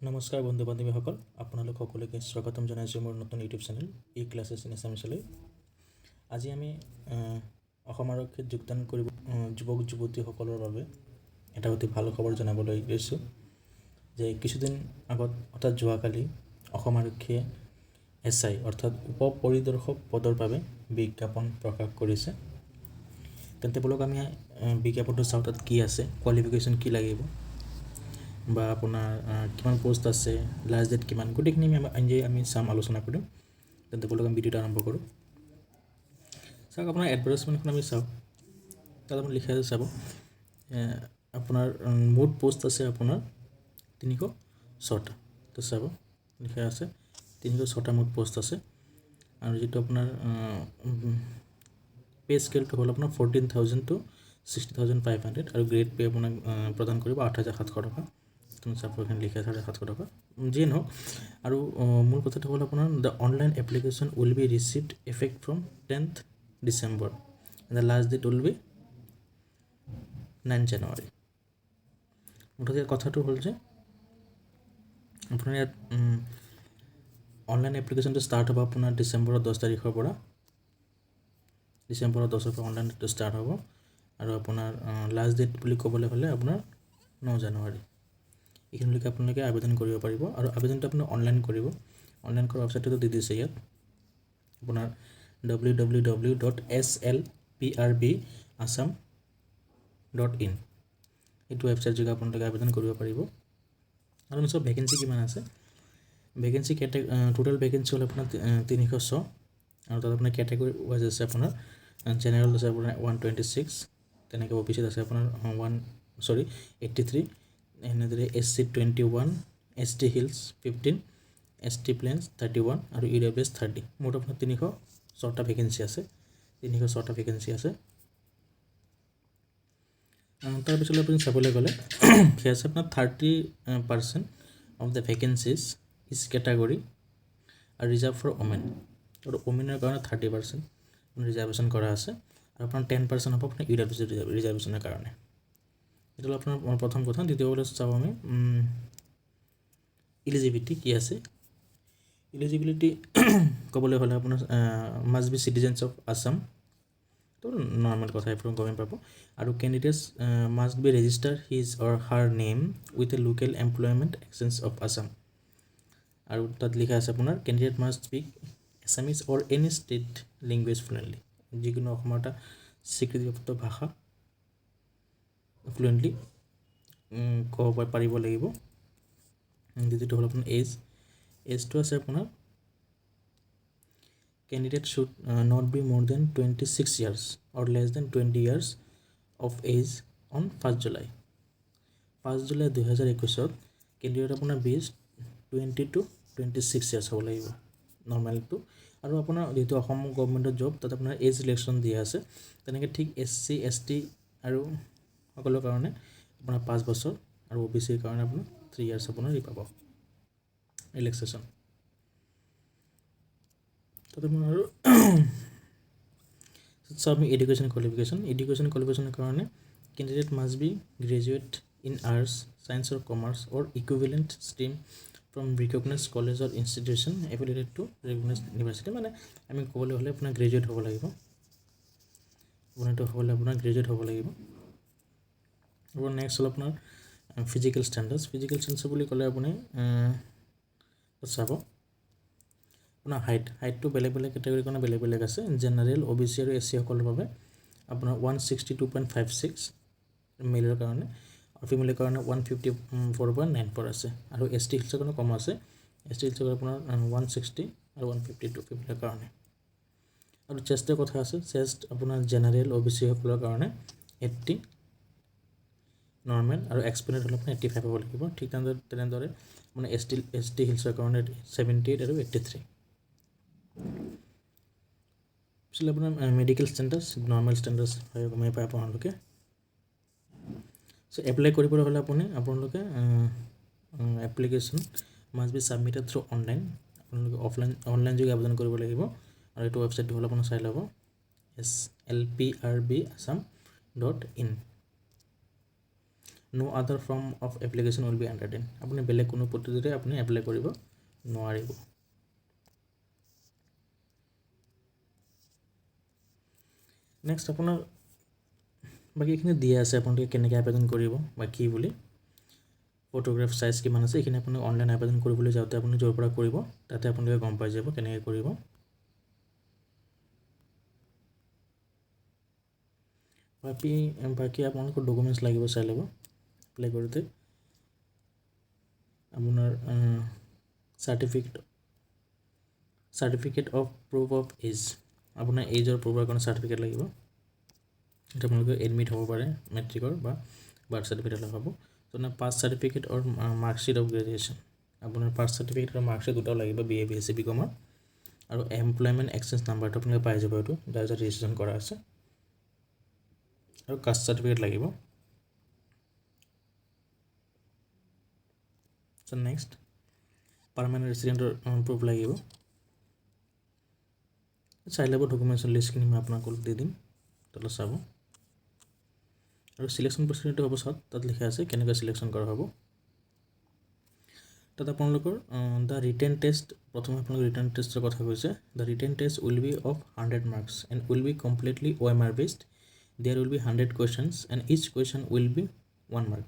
নমস্কাৰ বন্ধু বান্ধৱীসকল, আপোনালোক সকলোকে স্বাগতম জনাইছোঁ মোৰ নতুন YouTube channel E classes in এছামিছলৈ। আজি আমি অসম আৰক্ষীত যোগদান কৰিব যুৱক যুৱতীসকলৰ বাবে এটা অতি ভাল খবৰ জনাবলৈ গৈছোঁ যে কিছুদিন আগত, অৰ্থাৎ যোৱাকালি অসম আৰক্ষীয়ে এছ I, অৰ্থাৎ উপ পৰিদৰ্শক পদৰ বাবে বিজ্ঞাপন প্ৰকাশ কৰিছে। তেন্তে ব'লক আমি বিজ্ঞাপনটো চাওঁ, তাত কি আছে, কোৱালিফিকেশ্যন কি লাগিব বা আপোনাৰ কিমান পষ্ট আছে, লাষ্ট ডেট কিমান, গোটেইখিনি আমি চাম, আলোচনা কৰিম। তেন্তে ব'লক আমি ভিডিঅ'টো আৰম্ভ কৰোঁ। চাওক, আপোনাৰ এডভাৰটাইজমেণ্টখন আমি চাওঁ, তাত আপুনি লিখা আছে, চাব, আপোনাৰ মুঠ পষ্ট আছে আপোনাৰ 306টা। তো চাব, লিখা আছে 306টা মুঠ পষ্ট আছে। আৰু যিটো আপোনাৰ পে স্কেলটো হ'ল আপোনাৰ 14,000 to 60,500 আৰু গ্ৰেড পে আপোনাক প্ৰদান কৰিব 8,700 টকা। তুমি চাব, এইখিনি লিখা আছে 8,700 টকা। যিয়ে নহওক, আৰু মূল কথাটো হ'ল আপোনাৰ the online application will be received effect from 10th December, the last date will be 9 January। মুঠতে কথাটো হ'ল যে আপোনাৰ ইয়াত অনলাইন এপ্লিকেশ্যনটো ষ্টাৰ্ট হ'ব আপোনাৰ ডিচেম্বৰৰ 10 তাৰিখৰ পৰা। ডিচেম্বৰৰ 10ৰ পৰা অনলাইনটো ষ্টাৰ্ট হ'ব আৰু আপোনাৰ লাষ্ট ডেট বুলি ক'বলৈ হ'লে আপোনাৰ 9 জানুৱাৰী। এইখিনিলৈকে আপোনালোকে আবেদন কৰিব পাৰিব আৰু আবেদনটো আপুনি অনলাইন কৰিব। অনলাইন কৰা ৱেবছাইটটো দি দিছে ইয়াত আপোনাৰ www.slprbassam.in। এইটো ৱেবছাইট যোগে আপোনালোকে আবেদন কৰিব পাৰিব। আৰু নিশ্চয় ভেকেঞ্চি কিমান আছে? ভেকেঞ্চি কেটে টোটেল ভেকেঞ্চি হ'ল আপোনাৰ 306 আৰু তাত আপোনাৰ কেটেগৰী ৱাইজ আছে। আপোনাৰ জেনেৰেল আছে আপোনাৰ 126, তেনেকৈ অ' বি চিত আছে আপোনাৰ ওৱান চৰি 83, এনেদৰে SC 21, ST Hills 15, ST Plains 31 আৰু EWS 30। মুঠ আপোনাৰ 306টা ভেকেঞ্চি আছে, 306টা ভেকেঞ্চি আছে। তাৰপিছত আপুনি চাবলৈ গ'লে সেয়া আছে আপোনাৰ 30% of the vacancies is category আৰু ৰিজাৰ্ভ ফৰ ওমেন। আৰু ওমেনৰ কাৰণে 30% ৰিজাৰ্ভেশ্যন কৰা আছে আৰু আপোনাৰ 10% হ'ব আপোনাৰ EWS ৰিজাৰ্ভেশ্যনৰ কাৰণে। এইটো হ'ল আপোনাৰ প্ৰথম কথা। দ্বিতীয় চাওঁ আমি ইলিজিবিলিটি কি আছে। ইলিজিবিলিটি ক'বলৈ হ'লে আপোনাৰ must be citizens of Assam, তো নৰ্মেল কথা, এইবোৰ গমেই পাব। আৰু candidates must be register his or her name with a local employment exchange of Assam। আৰু তাত লিখা আছে আপোনাৰ candidate must speak Assamese or any state language fluently। যিকোনো অসমৰ এটা স্বীকৃতিপ্ৰাপ্ত ভাষা ফ্লুৱেণ্টলি ক'ব পাৰিব লাগিব। দ্বিতীয়টো হ'ল আপোনাৰ এজ। এজটো আছে আপোনাৰ candidate should not be more than 26 years or less than 20 years of age on 1st July। 5 July 2021ত candidate আপোনাৰ বিছ 20 to 26 years হ'ব লাগিব নৰ্মেলটো। আৰু আপোনাৰ যিহেতু অসম গভমেণ্টৰ জব, তাত আপোনাৰ এজ ৰিলেক্সন দিয়া আছে। তেনেকৈ ঠিক এছ চি, এছ টি আৰু সকলৰ কাৰণে আপোনাৰ 5 বছৰ আৰু অ' বি চিৰ কাৰণে আপোনাৰ 3 ইয়াৰ্ছ আপোনাৰ ই পাব ৰিলেক্সেশ্যন। তাতে মই আৰু চাওঁ আমি এডুকেশ্যন কোৱালিফিকেশ্যন। এডুকেশ্যন কোৱালিফিকেশ্যনৰ কাৰণে candidate must be graduate in arts, science or commerce or equivalent stream from recognise college or institution affiliated to recognise university। মানে আমি ক'বলৈ হ'লে আপোনাৰ গ্ৰেজুৱেট হ'ব লাগিব। আপোনাৰ এইটো হ'বলৈ আপোনাৰ গ্ৰেজুৱেট হ'ব লাগিব। আৰু নেক্সট হ'ল আপোনাৰ ফিজিকেল ষ্টেণ্ডাৰ্ডছ। ফিজিকেল ষ্টেণ্ডাৰ্ডছ বুলি ক'লে আপুনি চাব আপোনাৰ হাইট। হাইটটো বেলেগ বেলেগ কেটেগৰীৰ কাৰণে বেলেগ বেলেগ আছে। জেনেৰেল, অ' বি চি আৰু এছ চিসকলৰ বাবে আপোনাৰ 162.56 মেলৰ কাৰণে আৰু ফিমেলৰ কাৰণে 154.94 আছে। আৰু এছ টি হিলছৰ কাৰণে কম আছে। এছ টি হিলছৰ কাৰণে আপোনাৰ 160 আৰু 152 ফিমেলৰ কাৰণে। আৰু চেষ্টৰ কথা আছে। চেষ্ট আপোনাৰ জেনেৰেল, অ' বি চিসকলৰ কাৰণে 80 নৰ্মেল আৰু এক্সপেণ্ডেড হ'লে আপোনাৰ 85 হ'ব লাগিব। ঠিক তেনেদৰে মানে এছ টি হিলছৰ কাৰণে 78 আৰু 83। পিছত আপোনাৰ মেডিকেল ষ্টেণ্ডাৰ্ডছ, নৰ্মেল ষ্টেণ্ডাৰ্ডছ হয়, গমেই পায় আপোনালোকে। চ' এপ্লাই কৰিবলৈ হ'লে আপোনালোকে application must be submitted through online। আপোনালোকে অফলাইন অনলাইন যোগে আবেদন কৰিব লাগিব। আৰু এইটো ৱেবছাইটটো হ'ল আপোনাৰ চাই ল'ব slprbassam.in। No other form of application will be entertained. আপুনি বেলেগ কোনো পদ্ধতিৰে আপুনি এপ্লাই কৰিব নোৱাৰিব। নেক্সট আপোনাৰ বাকী এইখিনি দিয়া আছে, আপোনালোকে কেনেকৈ আবেদন কৰিব বা কি বুলি, ফটোগ্ৰাফ চাইজ কিমান আছে, এইখিনি আপুনি অনলাইন আবেদন কৰিবলৈ যাওঁতে আপুনি য'ৰ পৰা কৰিব তাতে আপোনালোকে গম পাই যাব কেনেকৈ কৰিব। বাকী আপোনালোকৰ ডকুমেণ্টছ লাগিব, চাই ল'ব এপ্লাই কৰোঁতে। আপোনাৰ certificate of proof of age, আপোনাৰ এইজৰ প্ৰুফৰ কাৰণে চাৰ্টিফিকেট লাগিব। এইটো আপোনালোকে এডমিট হ'ব পাৰে মেট্ৰিকৰ বা বাৰ্থ চাৰ্টিফিকেট হ'লে হ'ব। আপোনাৰ পাছ চাৰ্টিফিকেট আৰু মাৰ্কশ্বিট অফ গ্ৰেজুৱেশ্যন, আপোনাৰ পাছ চাৰ্টিফিকেট আৰু মাৰ্কশ্বিট দুটাও লাগিব, B A, B S C, B কমৰ। আৰু এমপ্লয়মেণ্ট এক্সচেঞ্জ নাম্বাৰটো আপোনালোকে পাই যাব, এইটো যাৰ যাৰ ৰেজিষ্ট্ৰেশ্যন কৰা আছে। আৰু কাষ্ট চাৰ্টিফিকেট লাগিব। নেক্সট পাৰ্মানেণ্ট ৰেচিডেণ্টৰ প্ৰুফ লাগিব। চাই ল'ব ডকুমেণ্টছৰ লিষ্টখিনি মই আপোনাক দি দিম, তলত চাব। আৰু চিলেকশ্যন প্ৰচিডিউৰটো হ'ব চাওক, তাত লিখা আছে কেনেকৈ চিলেকশ্যন কৰা হ'ব। তাত আপোনালোকৰ the written test, প্ৰথমে আপোনালোকৰ ৰিটেন টেষ্টৰ কথা কৈছে। The written test will be of 100 marks and will be completely OMR based. There will be 100 questions and each question will be 1 mark.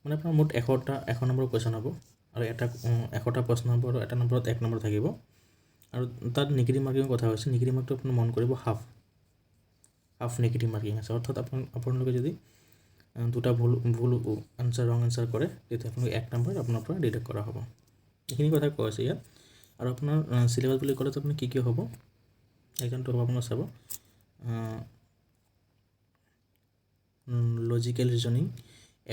মানে আপোনাৰ মুঠ 100 নম্বৰ কুৱেশ্যন হ'ব আৰু 100টা প্ৰশ্ন হ'ব আৰু এটা নম্বৰত 1 নম্বৰ থাকিব। আৰু তাত নিগেটিভ মাৰ্কিঙৰ কথা হৈছে, নিগেটিভ মাৰ্কটো আপুনি মন কৰিব হাফ নিগেটিভ মাৰ্কিং আছে। অৰ্থাৎ আপোনালোকে যদি দুটা ভুল আনচাৰ, ৰং আনচাৰ কৰে, তেতিয়া আপোনালোকে 1 নম্বৰ আপোনাৰ পৰা ডিডাক্ট কৰা হ'ব। এইখিনি কথা কোৱা হৈছে ইয়াত। আৰু আপোনাৰ চিলেবাছ বুলি ক'লে আপুনি কি কি হ'ব, এক্সামটো হ'ব আপোনাৰ চাব লজিকেল ৰিজনিং,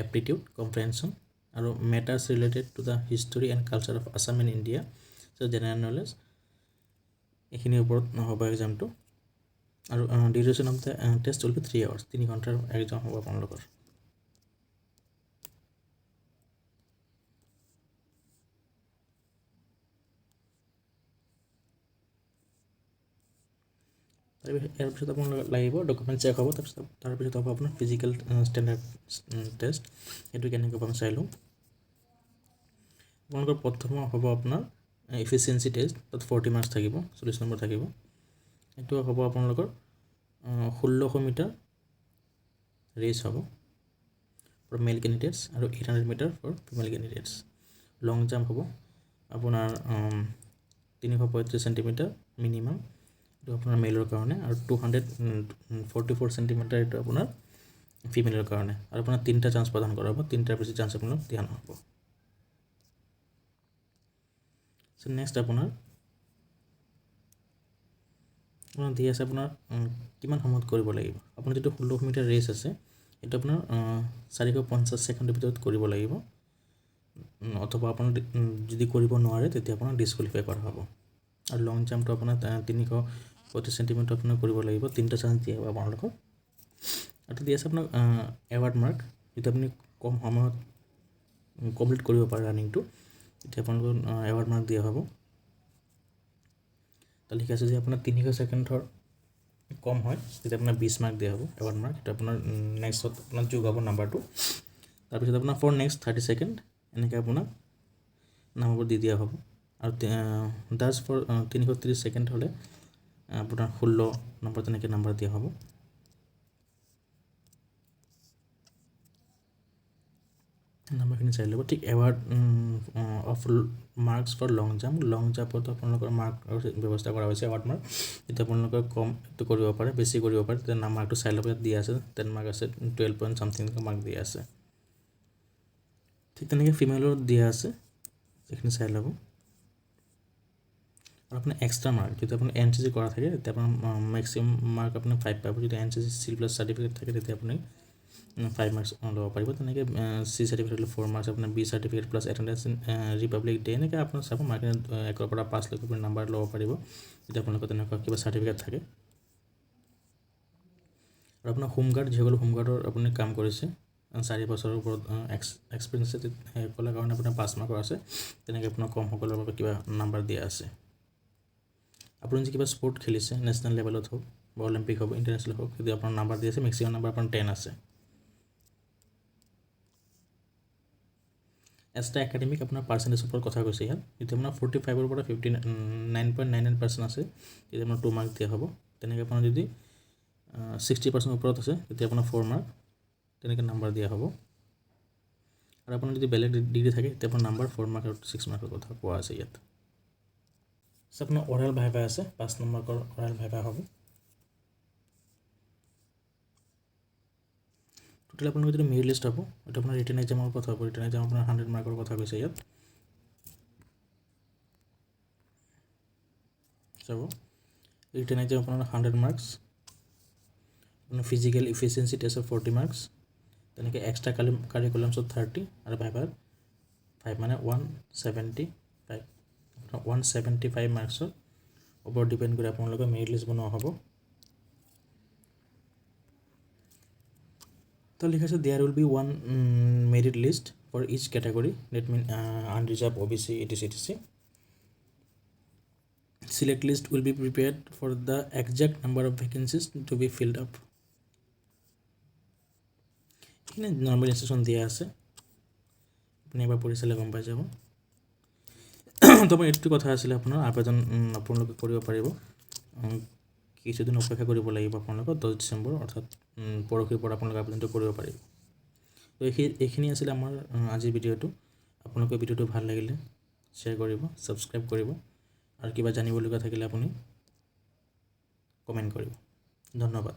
এপ্টিটিউড, কম্প্ৰেহেনশ্যন আৰু matters related to the history and culture of Assam and India, so general knowledge, এইখিনিৰ ওপৰত হ'ব এক্সামটো। আৰু duration of the test will be 3 hours, 3 ঘণ্টাৰ এক্সাম হ'ব আপোনালোকৰ। ইয়াৰ পিছত আপোনালোকৰ লাগিব ডকুমেণ্ট চেক হ'ব, তাৰপিছত হ'ব আপোনাৰ ফিজিকেল ষ্টেণ্ডাৰ্ড টেষ্ট, সেইটো কেনেকৈ পাম চাই লওঁ। আপোনালোকৰ প্ৰথম হ'ব আপোনাৰ এফিচিয়েঞ্চি টেষ্ট, তাত 40 মাৰ্কছ থাকিব, 40 নম্বৰ থাকিব। এইটো হ'ব আপোনালোকৰ 1600 মিটাৰ ৰেচ হ'ব ফৰ মেল কেণ্ডিডেটছ আৰু 800 metre for female candidates. Long jump হ'ব আপোনাৰ 335 চেণ্টিমিটাৰ মিনিমাম, এইটো আপোনাৰ মেলৰ কাৰণে, আৰু 244 চেণ্টিমিটাৰ এইটো আপোনাৰ ফিমেলৰ কাৰণে। আৰু আপোনাৰ 3টা চান্স প্ৰদান কৰা হ'ব, 3টাৰ বেছি চান্স আপোনাক দিয়া নহ'ব। চ' নেক্সট আপোনাৰ দি আছে আপোনাৰ কিমান সময়ত কৰিব লাগিব। আপোনাৰ যিটো 1600 মিটাৰ ৰেচ আছে, সেইটো আপোনাৰ 450 ছেকেণ্ডৰ ভিতৰত কৰিব লাগিব, অথবা আপোনাৰ যদি কৰিব নোৱাৰে তেতিয়া আপোনাক ডিছকুৱালিফাই কৰা হ'ব। আৰু লং জাম্পটো আপোনাৰ 335 চেণ্টিমিটাৰ আপোনাৰ কৰিব লাগিব, 3টা চান্স দিয়া হ'ব আপোনালোকক। আৰু দি আছে আপোনাক এৱাৰ্ড মাৰ্ক, যিটো আপুনি কম সময়ত কমপ্লিট কৰিব পাৰে ৰানিংটো, তেতিয়া আপোনালোকক এৱাৰ্ড মাৰ্ক দিয়া হ'ব। তাত লিখা আছে যে আপোনাৰ 300 ছেকেণ্ডৰ কম হয় তেতিয়া আপোনাৰ 20 মাৰ্ক দিয়া হ'ব এৱাৰ্ড মাৰ্ক, সেইটো আপোনাৰ নেক্সটত আপোনাৰ যোগ হ'ব নাম্বাৰটো। তাৰপিছত আপোনাৰ ফৰ নেক্সট 30 ছেকেণ্ড এনেকৈ আপোনাক নাম্বাৰবোৰ দি দিয়া হ'ব। আৰু দাছ ফৰ 330 ছেকেণ্ড হ'লে আপোনাৰ 16 নম্বৰ তেনেকৈ নাম্বাৰ দিয়া হ'ব। নাম্বাৰখিনি চাই ল'ব। ঠিক award of marks for long jump, long জাম্পতো আপোনালোকৰ মাৰ্কৰ ব্যৱস্থা কৰা হৈছে, এৱাৰ্ড মাৰ্ক, যেতিয়া আপোনালোকে কমটো কৰিব পাৰে, বেছি কৰিব পাৰে, তেতিয়া মাৰ্কটো চাই ল'ব। ইয়াত দিয়া আছে 10 মাৰ্ক আছে, 12 পইণ্ট চামথিং মাৰ্ক দিয়া আছে। ঠিক তেনেকৈ ফিমেলৰ দিয়া আছে, সেইখিনি চাই ল'ব। আৰু আপোনাৰ এক্সট্ৰা মাৰ্ক, যদি আপোনাৰ এন চি চি কৰা থাকে তেতিয়া আপোনাৰ মেক্সিমাম মাৰ্ক আপুনি 5 পাব। যদি N C C C plus certificate থাকে তেতিয়া আপুনি 5 মাৰ্কছ ল'ব পাৰিব। তেনেকৈ চি চাৰ্টিফিকেট হ'লে 4 মাৰ্কছ, আপোনাৰ B certificate plus attendance in Republic Day, এনেকৈ আপোনাৰ চাব মাৰ্ক 1ৰ পৰা 5লৈকে আপুনি নাম্বাৰ ল'ব পাৰিব যদি আপোনালোকৰ তেনেকুৱা কিবা চাৰ্টিফিকেট থাকে। আৰু আপোনাৰ হোমগাৰ্ড, যিসকল হোমগাৰ্ডৰ আপুনি কাম কৰিছে 4 বছৰৰ ওপৰত এক্সপিৰিয়েঞ্চ আছে, সেইসকলৰ কাৰণে আপোনাৰ 5 মাৰ্কৰ আছে। তেনেকৈ আপোনাৰ কমসকলৰ বাবে কিবা নাম্বাৰ দিয়া আছে। আপুনি যদি কিবা স্পৰ্ট খেলিছে, নেশ্যনেল লেভেলত হওক বা অলিম্পিক হওক, ইণ্টাৰনেশ্যনেল হওক, যদি আপোনাৰ নাম্বাৰ দি আছে, মেক্সিমাম নাম্বাৰ আপোনাৰ 10 আছে। এক্সট্ৰা একাডেমিক আপোনাৰ পাৰ্চেণ্টেজৰ ওপৰত কথা কৈছে ইয়াত। যদি আপোনাৰ 45ৰ পৰা 59.99% আছে, তেতিয়া আপোনাৰ 2 মাৰ্ক দিয়া হ'ব। তেনেকৈ আপোনাৰ যদি 60% ওপৰত আছে, তেতিয়া আপোনাৰ 4 মাৰ্ক, তেনেকৈ নাম্বাৰ দিয়া হ'ব। আৰু আপোনাৰ যদি বেলেগ ডিগ্ৰী থাকে, তেতিয়া আপোনাৰ নাম্বাৰ 4 মাৰ্ক আৰু 6 মাৰ্কৰ কথা কোৱা আছে ইয়াত। আপোনাৰ অৰেল ভাইভা আছে, 5 নম্বৰৰ অৰেল ভাইভা হ'ব। টোটেল আপোনালোকৰ যিটো মেৰিট লিষ্ট হ'ব, এইটো আপোনাৰ ৰিটেন এক্সামৰ কথা হ'ব। ৰিটেন এক্সাম আপোনাৰ 100 মাৰ্কৰ কথা কৈছে ইয়াত। চাব, ৰিটেন এক্সাম আপোনাৰ 100 মাৰ্কছ, আপোনাৰ ফিজিকেল ইফিচিয়েঞ্চি টেষ্টত 40 মাৰ্কছ, তেনেকৈ এক্সট্ৰা কাৰিকুলামছত 30 আৰু ভাইভাত 5, মানে 175, আপোনাৰ 175 মাৰ্কছৰ ওপৰত ডিপেণ্ড কৰি আপোনালোকৰ মেৰিট লিষ্ট বনোৱা হ'ব। তো লিখা আছে there will be one merit list for each category, that mean unreserved, OBC, etc etc. Select list will be prepared for the exact number of vacancies to be filled up. এইখিনি normal instruction দিয়া আছে, আপুনি এবাৰ পঢ়ি চালে গম পাই যাব। তো আপোনাৰ এইটো কথা আছিলে, আপোনাৰ আবেদন আপোনালোকে কৰিব পাৰিব। কিছুদিন অপেক্ষা কৰিব লাগিব আপোনালোকৰ, 10 ডিচেম্বৰ অৰ্থাৎ পৰহিৰ পৰা আপোনালোকে আবেদনটো কৰিব পাৰিব। তো এইখিনি আছিলে আমাৰ আজিৰ ভিডিঅ'টো। আপোনালোকৰ ভিডিঅ'টো ভাল লাগিলে শ্বেয়াৰ কৰিব, ছাবস্ক্ৰাইব কৰিব আৰু কিবা জানিবলগীয়া থাকিলে আপুনি কমেণ্ট কৰিব। ধন্যবাদ।